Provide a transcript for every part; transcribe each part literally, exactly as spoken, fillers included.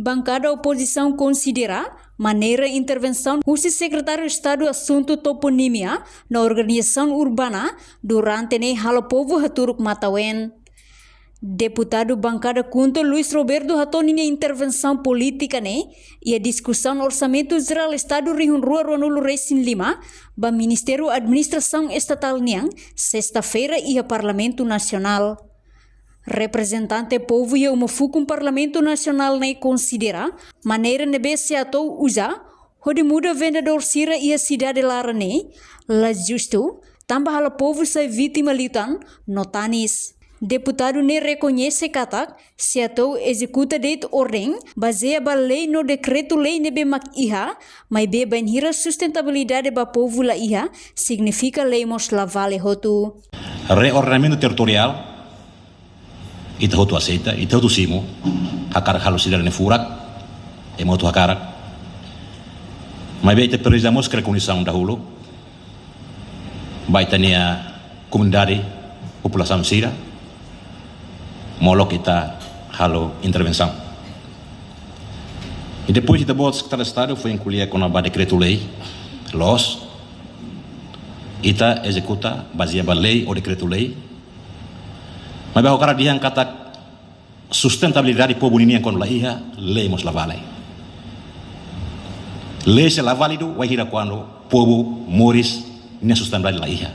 Bankada opozisaun konsidera maneira intervensaun husi Sekretáriu Estadu Asuntu Toponímia no Organizasaun Urbana durante ne'e halo povu haturuk matan-ween. Deputadu bankada KHUNTO Luis Roberto hato'o ninia intervensaun polítika ne'e iha diskusaun Orsamentu Jerál Estadu rihun rua ruanulu-resin-lima ba Ministériu Administrasaun Estatál nian, sesta-feira iha Parlamentu Nasionál. Reprezentante povu iha uma fukun Parlamentu Nasionál ne'e konsidera maneira ne'ebé SEATOU uza hodi muda vendedór sira iha sidade laran ne'e la justu, tanba halo povu sai vítima liután no tanis. Deputadu ne'e rekoñese katak SEATOU ezekuta de'it orden bazeia ba lei no dekretu-lei ne'ebé mak iha, maibé bainhira sustentabilidade ba povu la iha, signifika lei mós la vale hotu. Reordenamentu territoriál, ita hotu aseita, ita hotu simu, hakarak halo sidade ne'e furak, ema hotu hakarak. Maibé ita presiza mós kria kondisaun dahuluk ba ita-nia komunidade, populasaun sira, molok ita halo intervensaun. I depois ita-boot Sekretáriu Estadu foin ko'alia kona-ba dekretu-lei, loos, ita ezekuta bazeia ba lei ou dekretu-lei. Maibé ha'u hakarak dehan katak sustentabilidade povu ninian kuandu la iha, lei mós la vale. Lei sei la válidu wainhira kuandu povu moris nia sustentabilidade la iha.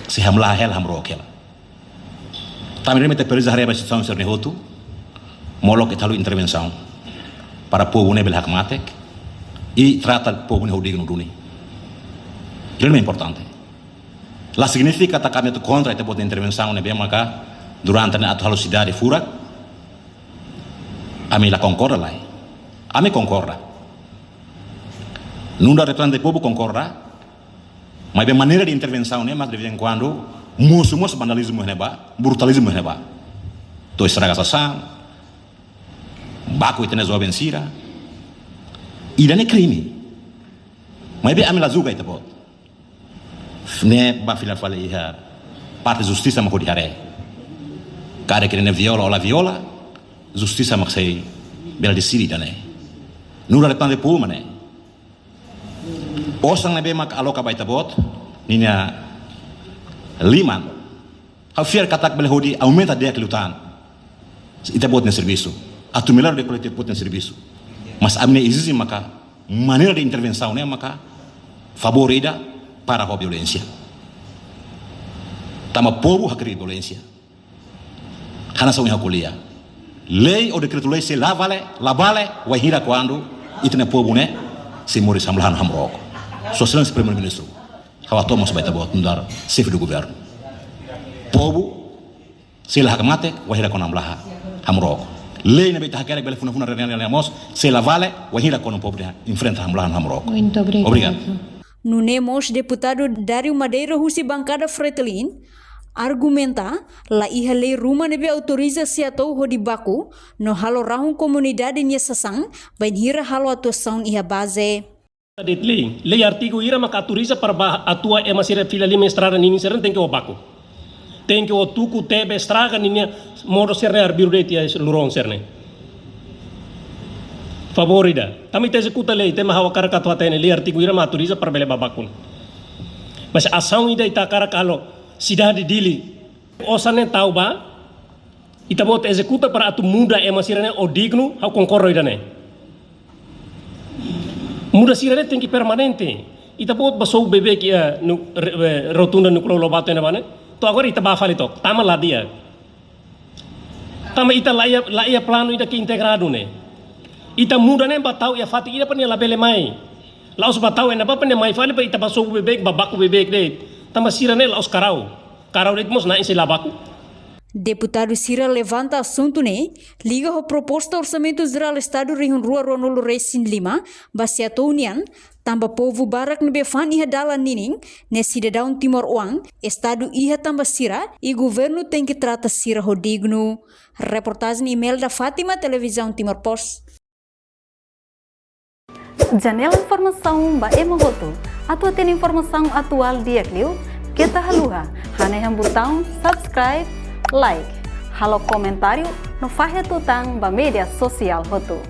Sei hamlaha hela, hamrook hela. Tanba ne'e mak ita presiza haree ba situasaun sira-ne'e hotu, molok ita halo intervensaun para povu ne'e bele hakmatek i trata povu ne'e ho dignu duni. Ida-ne'e importante. La signifika katak ami atu kontra ita-boot intervensaun ne'ebé maka durante ne'e atu halo sidade furak. Ami la konkorda lai. Ami konkorda. Nu'udar reprezentante povu konkorda. Maibé maneira de intervensaun ne'e mak de vez em quando mosu mós vandalizmu iha ne'ebá, brutalizmu iha ne'ebá. To'o estraga sasán, baku ita-nia joven sira. Ida-ne'e krime. Maibé ami la julga ita-boot. Ne'e ba fila fali iha parte justisa mak hodi haree. Karik ida-ne'e viola ou la viola, justisa mak sei bele deside ida-ne'e. Nu'udar reprezentante povu mak ne'e. Osan ne'ebé mak aloka ba ita-boot ninia liman. Ha'u fiar katak bele hodi aumenta di'ak liután ita-boot nia servisu. Atu melhora di'ak liután ita-boot nia servisu. Mas ami-nia ezije maka maneira de intervensaun ne'e maka favór ida para ho violénsia. Tanba povu hakribi violénsia. Hanesan ohin ha'u ko'alia. Lei ou dekretu-lei sei la vale, la vale, wainhira kuandu ita-nia povu ne'e sei moris hamlaha no hamrook. Sua Exelénsia Primeiru-Ministru, ha'u hato'o mós ba ita-boot nu'udar Xefe do Governu. Povu sei la hakmatek wainhira kuandu hamlaha, hamrook. Lei ne'ebé ita hakerek bele funa-funa reunião mós sei la vale wainhira kuandu povu ne'e enfrenta hamlaha no hamrook. Muito obrigado. Obrigadu. Nune'e mós Deputadu Dário Madeira husi bankada Fretilin argumenta la iha lei ruma ne'ebé autoriza SEATOU hodi baku no halo rahun komunidade nia sasán bainhira halo atuasaun iha baze. De'it lei, lei artigu hira maka autoriza para ba atua ema sira fila liman estrada ninin sira tenke ho baku. Tenke ho tuku, tebe, estraga ninia modo sira-ne'e arbiru de'it iha loron sira-ne'e. Favór ida. Tanba ita ezekuta lei, ita ema ha'u hakarak atu hatene lei artigu hira mak autoriza para bele ba baku. Mas asaun ida ita hakarak halo sidade Dili. Osan ne'e tau ba, ita-boot ezekuta para atu muda ema sira-ne'e ho dignu, ha'u konkorda ida-ne'e. Muda sira-ne'e tenke permanente. Ita-boot ba sobu beibeik iha nu-, re-, re-, rotunda Nicolau Lobato iha ne'ebá ne'e. To'o agora ita ba fali took, tama la di'ak. Tanba ita la iha, la iha planu ida ke integradu ne'e. Ita muda ne'e ba tau iha fatin ida para nia labele mai. La'ós ba tau iha ne'ebá para nia mai fali para ita ba sobu beibeik, ba baku beibeik de'it. Tanba sira-ne'e la'ós karau. Karau de'it mós na'in sei la baku. Deputadu sira levanta asuntu ne'e liga ho proposta Orsamentu Jerál Estadu rihun rua ruanulu-resin-lima ba SEATOU nian, tanba povu barak ne'ebé fa'an iha dalan ninin ne'e sidadaun timoroan, Estadu iha tanba sira i governu tenke trata sira ho dignu. Reportajen Imelda Fátima, Televizaun Timor Post. Janela informasaun ba ema hotu. Atu hatene informasaun atuál di'ak liu, keta haluha hanehan butaun subscribe, like, halo komentáriu no fahe tutan ba média sosiál hotu.